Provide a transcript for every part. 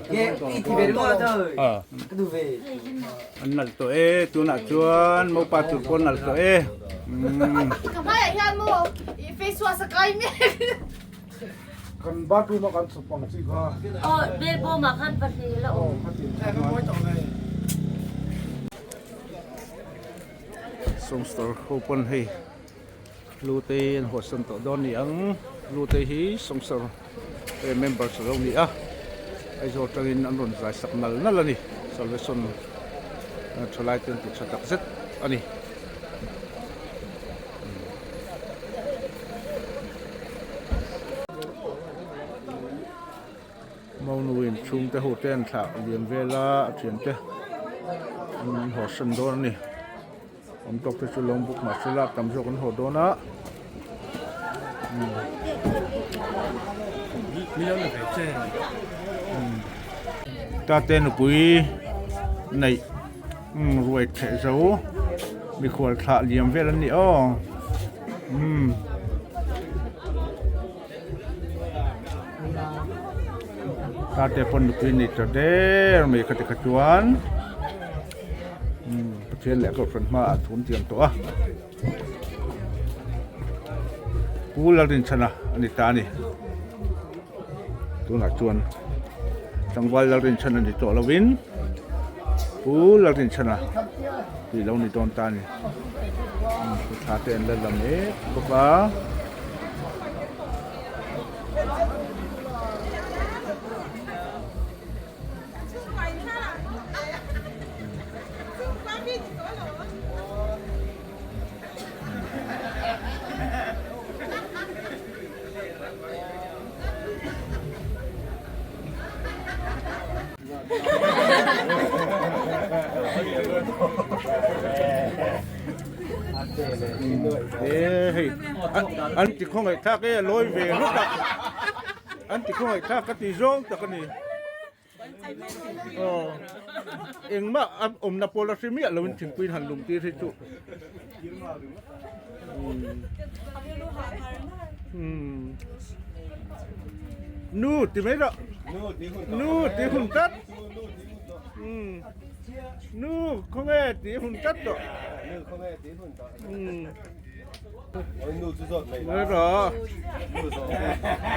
An nalh tawh e tunah chuan mopa tur pawh an nalh tawh e. Ka hmaiah hian maw i face wash a kai mek. Kan bathroom a kan chhawp ang chi kha. Aw bel bawmah khan pahnih la awm. Songster ho pawn hei Hlutei an hawnsan tawh dawn ni ang. Hlutei hi Songster members a lo ni a, Aizawl atangin an rawn zai sak nal nal a ni. Salvation thalai te an ti tha tak zet a ni. Maunuin chhungte ho te an thlah liam vel a, a thiante an hawnsan dawn a ni. Awm tawk te chu lawng bawk mahse lak tam zawk an haw dawn a. Tate nupui neih ruai theh zo mikhual thlah liam vel an ni aw. Tate pawn nupui nei ta der mai kha tikha chuan. Pathian leh a kohhran hmaah thu an tiam tawh a, Pu Lalrinchhana a ni ta a ni. Tunah chuan tlangval Lalrinchhana ni tawh lovin Pu Lalrinchhana tih lo ni dawn ta a ni. Thla te an la la mek bawk a. Hei an ti khawngaih thlak e a lawi ve hluk a an ti khawngaih thlak ka ti zawng tak a ni. Aw engmah a awmna pawl a hre miah loin thingpui han lum tir hi chu nu ti mai rawh nu ti hun tlat nu khawnge ti hun tlat tawh Mai rawh.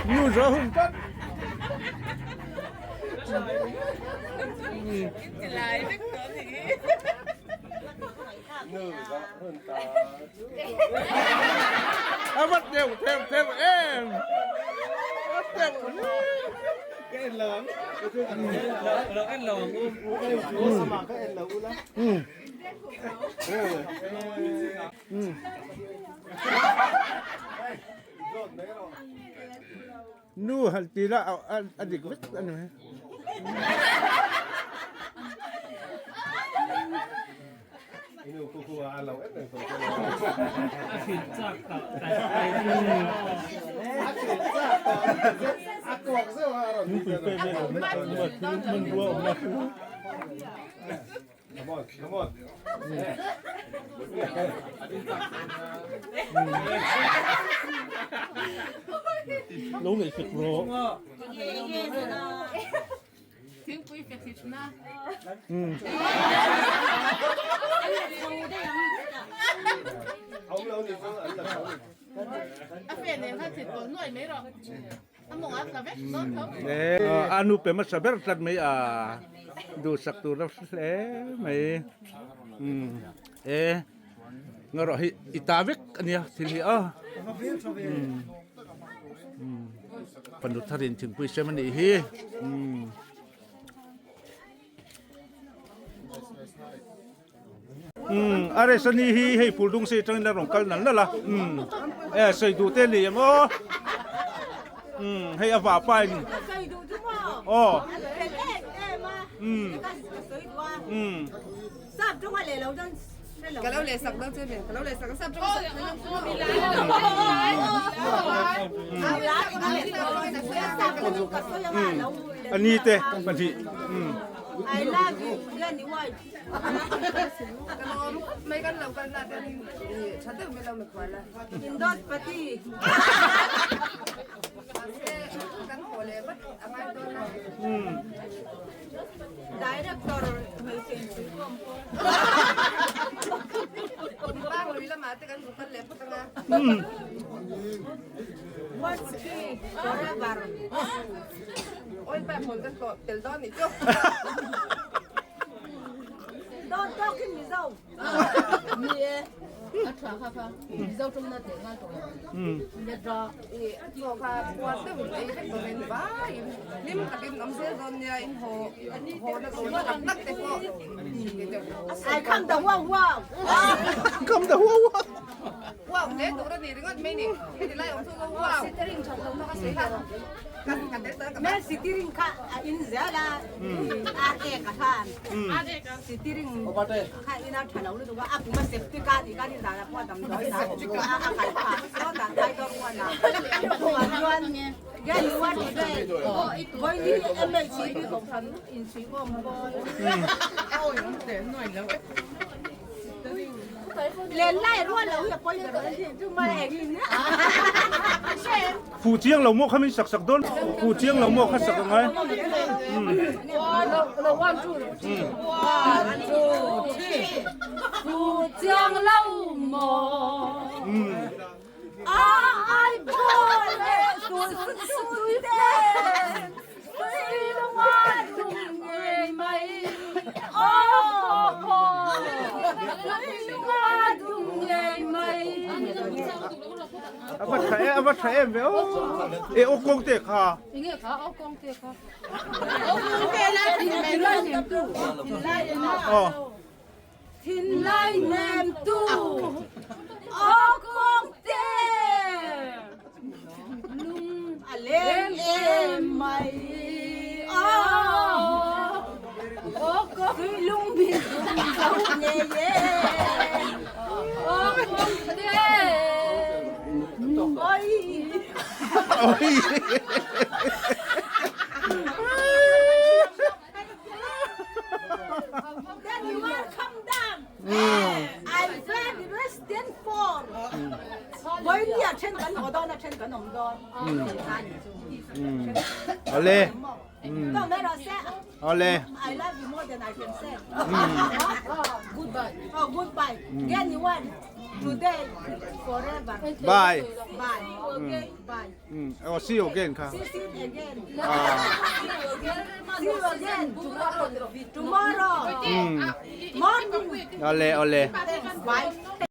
Nu zawh hun tlat. A vat deuh theuh theuh em. Vat deuh. Ka en lo ang. Lo en lo ang u. Ka en lo ula. Nu han ti la a dik vek a ni mai. Come on, come on. Lo ngaih fek rawh. Thingpui fek hi thin a. A fe nen khan thil pawl nuai mai rawh. A nu pe hmasa ber tlat mai a duhsak tur a hle mai e ngarawh hi i ta vek a nia thil hi a fanu tharin thingpui sem a nih hi. Umm a rest ani hi hei phul dung sei atangin a rawn kal nal nal a umm e sawi duh te a ni em aw umm hei a vahpa in aw umm umm umm ani te pahnih umm. Fuh chiang lo maw kha min sak sak dawn fuh chiang lo maw kha sak a ngai. Fuh chiang lo maw a ai phaw le sui te sui lunga lung ngei mai aw sui lunga lung ngei mai. A va tha em, a va tha em ve aw. E aw kawng te kha. Enge kha aw kawng te kha. Aw. Thinlai nem tu aw kawng te lung a leng em mai aw aw kawng lung bin zo nge ye aw kawng te oi Oi. Then you are come down. I very stand for. Voi ni a then kan haw dawn a then kan awm dawn. Awle. Tawng mai rawh se. Awle. I love you more than I can say. Goodbye. Oh, goodbye. Get you one today, forever. Bye. Bye. Okay. Bye. Oh, see you again kha. See you again. See you again tomorrow. Tomorrow. Morning. Awle, awle. Bye.